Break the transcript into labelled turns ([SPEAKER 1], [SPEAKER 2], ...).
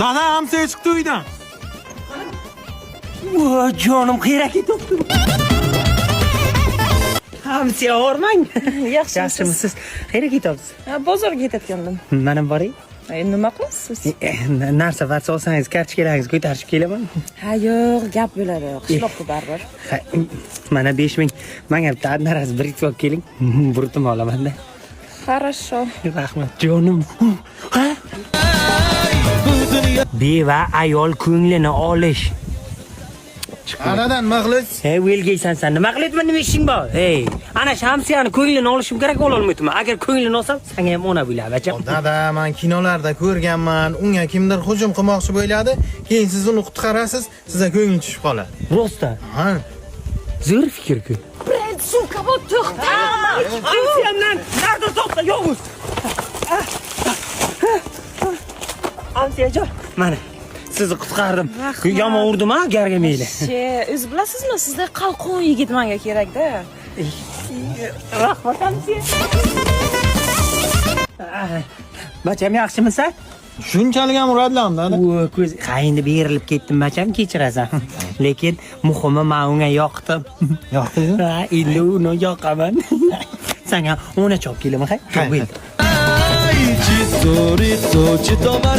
[SPEAKER 1] Dada, hamsoya chiqdi uydan.
[SPEAKER 2] Voy, jonim, qayerga ketibdi? Hamsiya, hormang.
[SPEAKER 3] Yaxshimisiz?
[SPEAKER 2] Yaxshimisiz? Qayerga ketyapsiz?
[SPEAKER 3] Ha, bozorga ketayotgandim.
[SPEAKER 2] Mana boring.
[SPEAKER 3] Nima qilasiz?
[SPEAKER 2] Narsa varsa olsangiz, kartochkalaringizni ko'tarishib kelaman.
[SPEAKER 3] Ha, yo'q, gap bo'ladi. Qishloqqa baribir.
[SPEAKER 2] Ha, mana 5000. Manga bitta одноразовый бритва olib keling. Burtim olamanda.
[SPEAKER 3] Хорошо.
[SPEAKER 2] Rahmat, jonim. Ha? Beva ayol ko'nglini olish.
[SPEAKER 1] Anadan nima qilasiz?
[SPEAKER 2] Hey, o'lgaysan san. Nima qilyapman, nima ishing bor? Hey, ana shamsiyani ko'nglini olishim kerak, ololmayapman. Agar ko'nglini olsam, sanga ham ona bo'ladi, bacham.
[SPEAKER 1] Dada, man kinolarda ko'rganman. Unga kimdir hujum qilmoqchi bo'ladi, keyin siz uni qutqarasiz, sizga ko'ngli tushib qoladi.
[SPEAKER 2] Rostdan.
[SPEAKER 1] Ha.
[SPEAKER 2] Zo'r fikr-ku.
[SPEAKER 3] Сука, вот to'xta!
[SPEAKER 2] Hamsiyamdan narda to'xta, yovuz. Hamsiyajon, mana sizni qutqardim.
[SPEAKER 3] Rahmat.
[SPEAKER 2] Yomon urdim ha, garga meyli.
[SPEAKER 3] She, o'zi bilasizmi, sizda qalqon yigit menga kerak-da.
[SPEAKER 2] Rahmat, hamsiya. Bacham, yaxshimisan?
[SPEAKER 1] Shunchalik ham uradilarmi, dada?
[SPEAKER 2] U ko'z, ha, endi berilib ketdim, bacham, kechirasan. Lekin muhimi, men unga yoqdim.
[SPEAKER 1] Yoqdingizmi?
[SPEAKER 2] Ha, endi uni yoqaman. Sanga ona chop kelaman, hay?
[SPEAKER 1] Hay, hay.
[SPEAKER 2] Bo'ldi.